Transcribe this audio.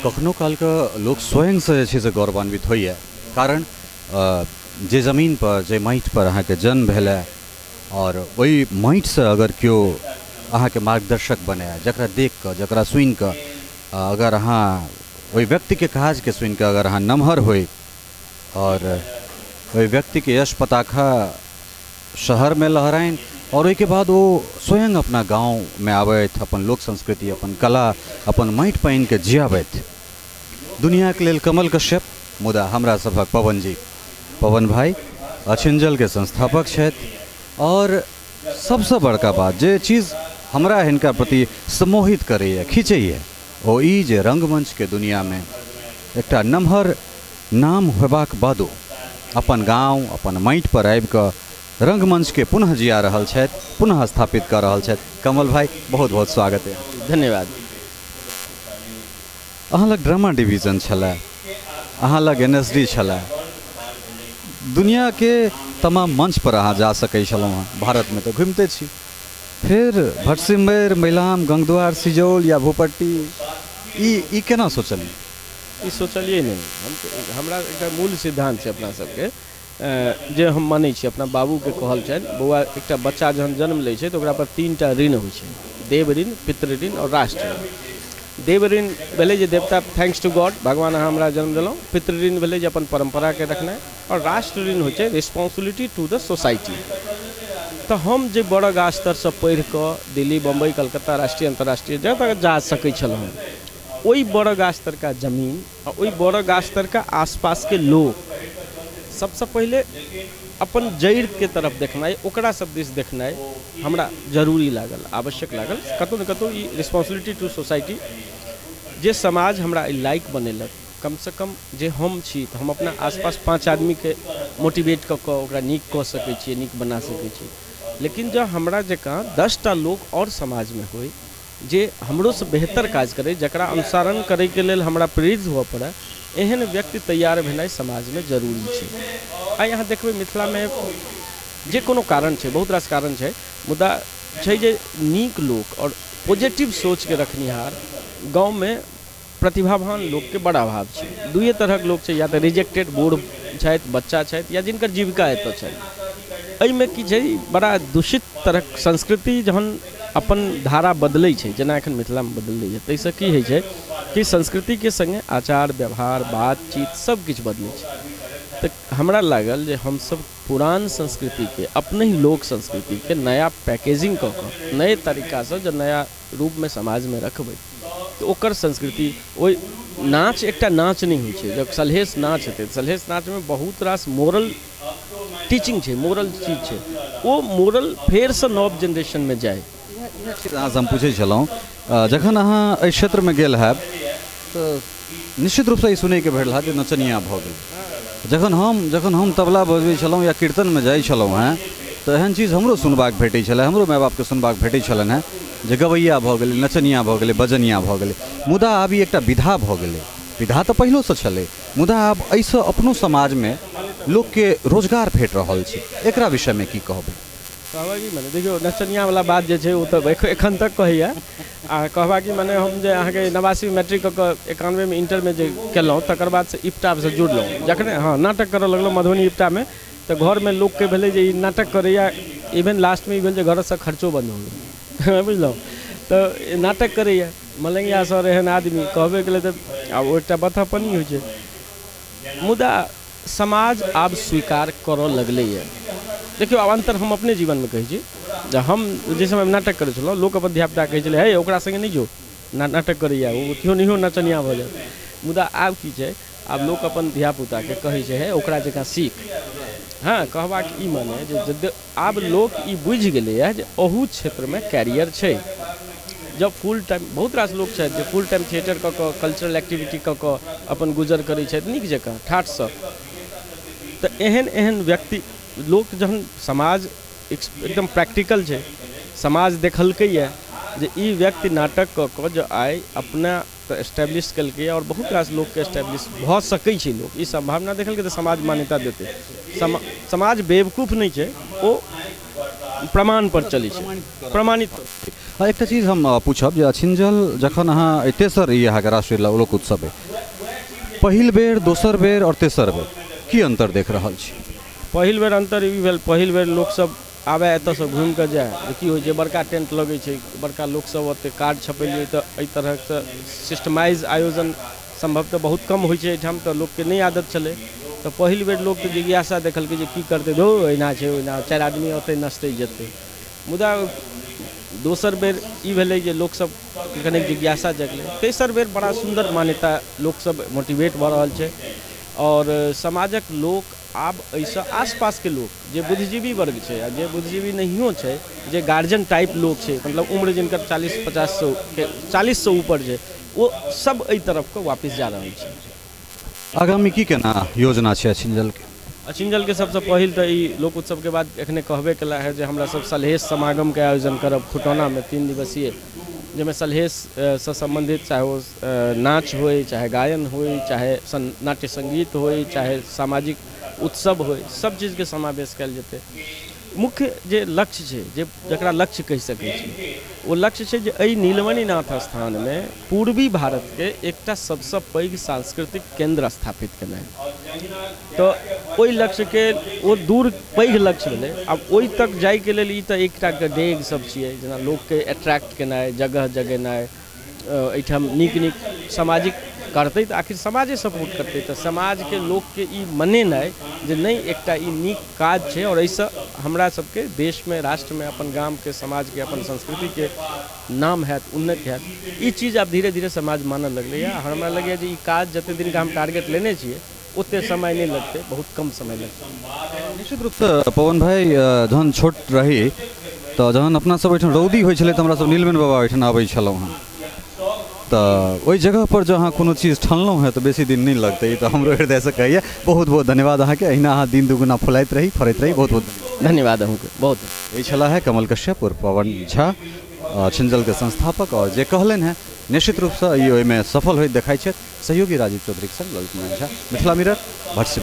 कखनो कालके लोक स्वयंसँ जे छै से गौरवान्वित होइए, कारण जे जमीनपर जे माटिपर अहाँके जन्म भेलै और ओहि माटिसँ अगर केओ अहाँके मार्गदर्शक बनै, जकरा देखिकऽ जकरा सुनिकऽ अगर अहाँ ओहि व्यक्तिके काजके सुनिकऽ अगर अहाँ नमहर होइ और ओहि व्यक्तिके यश पताखा शहरमे लहराइन और ओहिके बाद ओ स्वयं अपना गाँवमे आबथि, अपन लोक संस्कृति अपन कला अपन माटि पानिके जियाबथि। दुनियाके लेल कमल कश्यप, मुदा हमरा सभक पवन जी, पवन भाई अछिंजलके संस्थापक छथि। और सबसँ बड़का बात जे चीज हमरा हिनका प्रति सम्मोहित करैए, खींचैए, ओ ई जे रंगमंचके दुनियामे एकटा नमहर नाम होयबाक बादो अपन गाँव अपन माटिपर आबिकऽ रंगमंचके पुनः जिया रहल छथि, पुनः स्थापित कऽ रहल छथि। कमल भाई, बहुत बहुत स्वागत है। धन्यवाद। अहाँ लग ड्रामा डिवीजन छलै, अहाँ लग NSD छलै, दुनियाके तमाम मंच पर अहाँ जा सकै छलहुँ हँ, भारतमे तऽ घुमिते छी, फेर भटसिमैर, मैलाम, गंगद्वार, सिजौल या भूपट्टी, ई केना सोचलियै? ई सोचलियै नहि। हमरा एकटा मूल सिद्धांत छै अपना सबके जे हम मानै छी, अपना बाबूके कहल छनि, बौआ एकटा बच्चा जहन जन्म लै छै तऽ ओकरा पर 3टा ऋण होइ छै, देव ऋण, पितृ ऋण और राष्ट्र ऋण। देव ऋण भेलै जे देवता thanks to God, भगवान अहाँ हमरा जन्म देलहुँ। पितृ ऋण भेलै जे अपन परम्पराके रखनाइ, और राष्ट्र ऋण होइ छै रिस्पॉन्सिबिलिटी टू the society. तऽ हम जे बड़ गाछ तरसँ पढ़ि कऽ दिल्ली, बम्बई, कलकत्ता, राष्ट्रीय अन्तर्राष्ट्रीय जगह तक जा सकै छलहुँ, ओहि बड़ गाछ तरका जमीन आ ओहि बड़ गाछ तरका आसपासके लोक सबसँ पहिले अपन जड़िके तरफ देखनाइ, ओकरा सब दिस देखनाइ हमरा जरूरी लागल, आवश्यक लागल। कतहु ने कतहु ई रिस्पॉन्सिबिलिटी टू सोसाइटी, जे समाज हमरा एहि लायक बनेलक, कमसँ कम जे हम छी तऽ हम अपना आसपास 5 आदमीके मोटिवेट कऽ कऽ ओकरा नीक कऽ सकै छियै, नीक बना सकै छियै। लेकिन जँ हमरा जकाँ 10टा लोक आओर समाजमे होइ जे हमरोसँ बेहतर काज करै, जकरा अनुसरण करैके लेल हमरा प्रेरित हुअ पड़ै, एहन व्यक्ति तैयार भेनाइ समाजमे जरूरी छै। आइ अहाँ देखबै मिथिलामे जे कोनो कारण छै, बहुत रास कारण छै, मुदा छै जे नीक लोक आओर पॉजिटिव सोचके रखनिहार गाँवमे प्रतिभावान लोकके बड़ अभाव छै। दुइए तरहक लोक छै, या तऽ रिजेक्टेड बूढ़ छथि, बच्चा छथि, या जिनकर जीविका एतऽ छनि। एहिमे की छै, बड़ा दूषित तरहक संस्कृति जहन अपन धारा बदलै छै, जेना एखन मिथिलामे बदललै, ताहिसँ की होइ छै कि संस्कृतिके सङ्गे आचार व्यवहार बातचीत सब किछु बदलै छै। तऽ हमरा लागल जे हमसब पुरान संस्कृतिके, अपने ही लोक संस्कृतिके नया पैकेजिंग कऽ कऽ नए तरीकासँ जब नया रूपमे समाजमे रखबै तऽ ओकर संस्कृति, ओहि नाच एकटा नाच नहि होइ छै। जब सलहेस नाच हेतै, सलहेस नाचमे बहुत रास मोरल टीचिंग छै, मोरल चीज छै, ओ मोरल फेरसँ नव जेनरेशनमे जाइ। अहाँसँ हम पूछै छलहुँ, जखन अहाँ एहि क्षेत्रमे गेल हैब तऽ निश्चित रूपसँ ई सुनैके भेटल हैत जे नचनिया भऽ गेल। जखन हम तबला बजबै छलहुँ या कीर्तनमे जाइ छलहुँ हेँ तऽ एहन चीज हमरो सुनबाक भेटै छलै, हमरो माय बापके सुनबाक भेटै छलनि हेँ जे गवैया भऽ गेलै, नचनिया भऽ गेलै, बजनिया भऽ गेलै। मुदा आब ई एकटा विधा भऽ गेलै, विधा तऽ पहिलोसँ छलै, मुदा आब एहिसँ अपनो समाजमे लोकके रोजगार भेट रहल छै। एकरा विषयमे की कहबै? कहबै कि मने देखियौ, नचनियावला बात जे छै ओ तऽ एखन तक कहैए। आ कहबा कि मने हम जे अहाँके 89 मैट्रिक कऽ कऽ 91मे इंटरमे जे केलहुँ, तकर बादसँ इप्टासँ जुड़लहुँ। जखने हँ नाटक करऽ लगलहुँ मधुबनी इप्टामे, तऽ घरमे लोकके भेलै जे ई नाटक करैए। इवेन लास्टमे ई भेल जे घरसँ खर्चो बन्द हो गेल, बुझलहुँ। तऽ नाटक करैए मलंगिया सर एहन आदमी कहबे केलै तऽ आब ओ एकटा बथापनी होइ छै। मुदा समाज आब स्वीकार करऽ लगलैए। देखियौ, आब अन्तर हम अपने जीवनमे कहै छी जे हम जाहि समयमे नाटक करै छलहुँ, लोक अपन धियापुता कहै छलै, हे ओकरा सङ्गे नहि जो, नाटक करैए ओ, केओ नहियो नचनिया भऽ जायत। मुदा आब की छै, आब लोक अपन धियापुताके कहै छै, हे ओकरा जकाँ सीख। हँ, कहबाक ई माने जे आब लोक ई बुझि गेलैए जे अहू क्षेत्रमे कैरियर छै। जब फुल टाइम बहुत रास लोक छथि जे फुल टाइम थिएटर कऽ कऽ, कल्चरल एक्टिविटी कऽ कऽ अपन गुजर करै छथि नीक जकाँ ठाठसँ। तऽ एहन एहन व्यक्ति लोक जहन समाज एकदम प्रैक्टिकल छै, समाज देखलकैए जे ई व्यक्ति नाटक कऽ कऽ जे आइ अपना तऽ एस्टेब्लिश केलकैए और बहुत रास लोकके एस्टेब्लिश भऽ सकै छै। लोक ई सम्भावना देखलकै तऽ समाज मान्यता देतै। समाज बेवकूफ नहि छै, ओ प्रमाण पर चलै छै, प्रमाणित। एकटा चीज हम पूछब जे अछिंजल जखन अहाँ तेसर ई अहाँके राष्ट्रीय लोक उत्सव पहिल बेर, दोसर बेर और तेसर बेर की अंतर देख रहल छी? पहिल बेर अंतर ई भेल, पहिल बेर लोकसब आबै एतऽसँ घुमि कऽ जाय, की होइ छै बड़का टेंट लगै छै, बड़का लोकसब ओते कार्ड छपेलियै, तऽ एहि तरहसँ सिस्टमाइज आयोजन सम्भवतः बहुत कम होइ छै एहिठाम, तऽ लोकके नहि आदत छलै। तऽ पहिल बेर लोकके जिज्ञासा देखलकै जे की करतै, धो एहिना छै ओहिना, 4 आदमी ओतै नचतै जेतै। मुदा दोसर बेर ई भेलै जे लोकसब कने जिज्ञासा जगलै। तेसर बेर बड़ा सुन्दर मान्यता, लोकसब मोटिवेट भऽ रहल छै और समाजक लोक आब एहिसँ आसपासके लोक जे बुद्धिजीवी वर्ग छै आ जे बुद्धिजीवी नहियो छै, जे गार्जियन टाइप लोक छै, मतलब उम्र जिनकर 40-50 से ऊपर छै, ओ सब एहि तरफके वापिस जा रहल छै। आगामी की केना योजना छै अछिंजलके? अछिंजलके सबसँ पहिल तऽ ई लोक उत्सवके बाद एखने कहबे केला है जे हमरा सब सलहेश समागमके आयोजन करब खुटौनामे 3 दिवसीय, जाहिमे सलहेशसँ सम्बन्धित चाहे ओ नाच होइ, चाहे गायन होइ, चाहे नाट्य संगीत होइ, चाहे सामाजिक उत्सव होइ, सब चीजके समावेश कयल जेतै। मुख्य जे लक्ष्य छै, जे जकरा लक्ष्य कहि सकै छी, ओ लक्ष्य छै जे एहि नीलमणिनाथ स्थानमे पूर्वी भारतके एकटा सबसँ पैघ सांस्कृतिक केन्द्र स्थापित केनाइ। तऽ ओहि लक्ष्यके ओ दूर पैघ लक्ष्य भेलै। आब ओहि तक जाइके लेल ई तऽ एकटा डेग सब छियै, जेना लोकके अट्रैक्ट केनाइ, जगह जगेनाइ, एहिठाम नीक नीक सामाजिक करतै तऽ आखिर समाजे सपोर्ट करतै, तऽ समाजके लोकके ई मनेनाइ जे नहि एकटा ई नीक काज छै और एहिसँ हमरा सबके देशमे, राष्ट्रमे, अपन गामके, समाजके, अपन संस्कृतिके नाम हैत, उन्नति हैत। ई चीज आब धीरे धीरे समाज मानऽ लगलैए। हमरा लगैए जे ई काज जतेक दिनका हम टारगेट लेने छियै ओतेक समय नहि लगतै, बहुत कम समय लगतै। निश्चित रूपसँ पवन भाई, जहन छोट रही तऽ जहन अपना सब ओहिठाम रौदी होइ छलै तऽ हमरा सब नीलमणि बाबा ओहिठाम आबै छलहुँ हँ, तऽ ओहि जगह पर जँ अहाँ कोनो चीज ठनलहुँ हँ तऽ बेसी दिन नहि लगतै, ई तऽ हमरो हृदयसँ कहैए। बहुत बहुत धन्यवाद अहाँके, अहिना अहाँ दिन दुगुना फुलाइत रही, फड़ैत रही। बहुत बहुत धन्यवाद अहूँके। बहुत ई छलाह है कमल कश्यप और पवन झा, अछिंजलके संस्थापक, और जे कहलनि हेँ निश्चित रूपसँ ई ओहिमे सफल होइत देखाइत छथि। सहयोगी राजीव चौधरीके संग ललित मोहन झा, मिथिला मिरर, भटसिमैर।